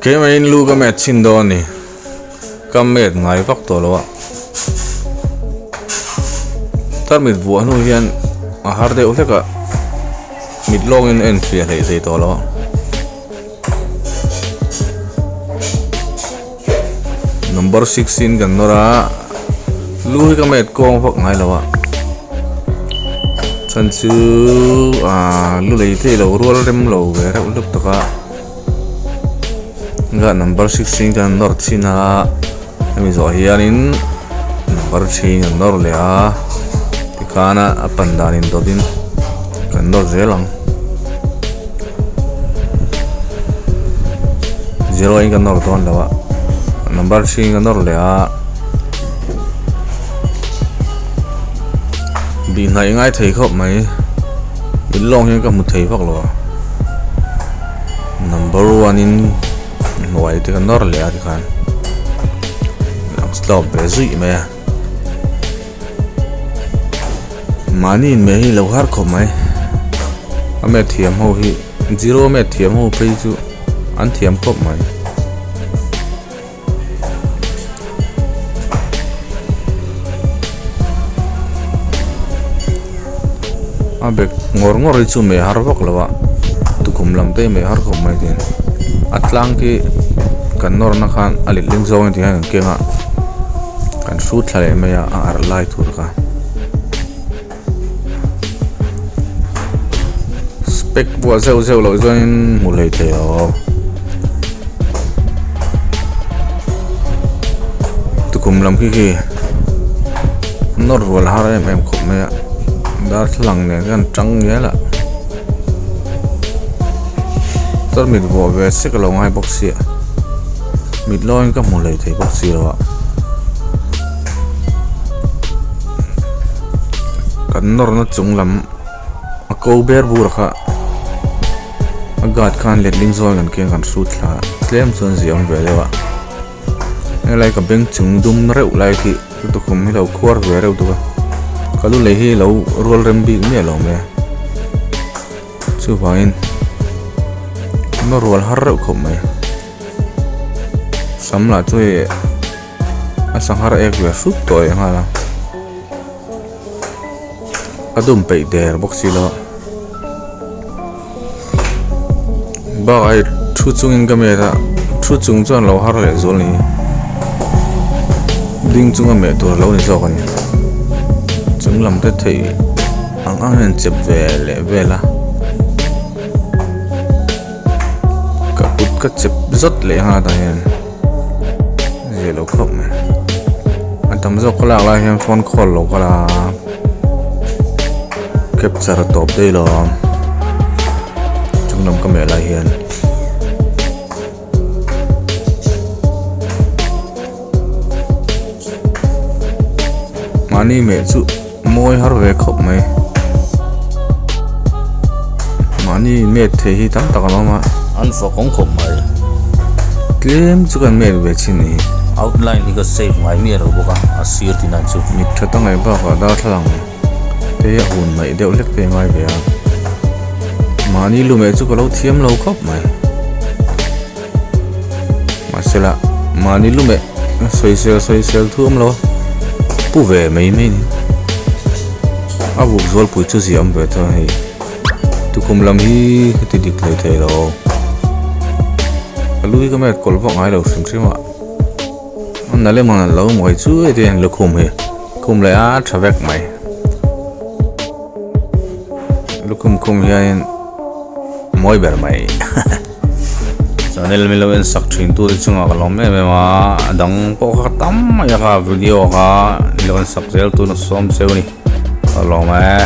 Keimah in lu ka met chhin dawn a ni. Ka met ngai vak tawh lo a. Tarmit vuah hnu hian a har deuh hlek a, mit lawngin a enfiah hleih thei tawh lo a. Number 16 kan nawr a, lu hi ka met kawng vak ngai lo a. Chhan chu ah lu lei thei lo rual rem lo ve reuh lutuk tak a. Nga number 16 kan nawr chin a hemi zawh hianin number 3 kan nawr leh a tikhan a pan dan in dawt in kan nawr zel ang zero in kan nawr dawn lo a number 3 kan nawr leh a bih hnaih ngai thei khawp mai mit lawng hian ka hmu thei vak lo a. Number one in hnuai te ka nawr leh a tikhan lang stop ve zuih mai a mahni in meh hi lo har khawp mai a met thiam ho hi zero met thiam ho phei chu an thiam khawp mai. A bag ngawr ngawr hi chu meh har vak lo a tukhum lam te hi meh har khawp mai tin a tlang khi kan nawr na khan a let ling zawng in ti hian kan keng a kan hrut thla leh mai a a arh lai tur kha spec buah zeuh zeuh loh chuanin hmu hlei thei lo tukhum lam khi khi nawr rual har em em khawp mai a darthlalang nen hian tang ngial a tarmit vuah ve sek a lo ngai bawk sia mit lawngin ka hmu hlei thei bawk si lo a. Kan nawrna chung lam a ko ber bur kha a guard khan letling zawn kan keng kan hrut thla a tlem chuan zia awm ve deuh a helai ka beng chung dum reuh lai khi ka tukhum hi lo khuar ve reuh tuk a ka lu lei hi lo rual rem bik miah lo mai a chuvangin nawr rual har reuh khawp mai sam lah chu hei. A sanghar ek ve hrut tawh leh nghal a a dum peih der bawk si lo bakah hei thu chungin ka met a thu chung chuan lo har leh zual a ni ding chunga meh tur alo ni zawk a ni chung lam te theih ang ang hian chep ve leh vel a ka kut ka chep zawt leh nghal tah hian. Zia lo khawp mai a tam zawk ka lak lai hian phone call lo kal a capture a tawp daih lo a chung lam ka meh lai hian mahni meh chu mawi har ve khawp mai mahni met thei hi tam tak an awm a an fak awm khawp mai tlem chu kan met ve chin ni outline hi ka save ngai miah lo bawk a a sir tin ah chu mit tha ta ngaih bakah darthlalang te hi a hun naih deuh hlek te ngai ve a mahni lu meh chu ka lo thiam lo khawp mai mahsela mahni lu meh sawisel sawisel thu awm lo a pu ve mai mai ni a buk zualpui chu ziah awm ve thung a hei tukhum lam hi ka ti dik hlei thei lo ka lu hi ka met kawlh vak ngai lo hrim hrim a a na lem ang lo mawi chu heti hian lukhum hi khum leh a tha vek mai lukhum khum hianin mawi ber mai. Channel min lo en sak thin tu te chungah ka lawm em em a a dang pawh kha tam mai a kha video kha min lo en sak zel tun a sawm cheu a ni ka lawm e.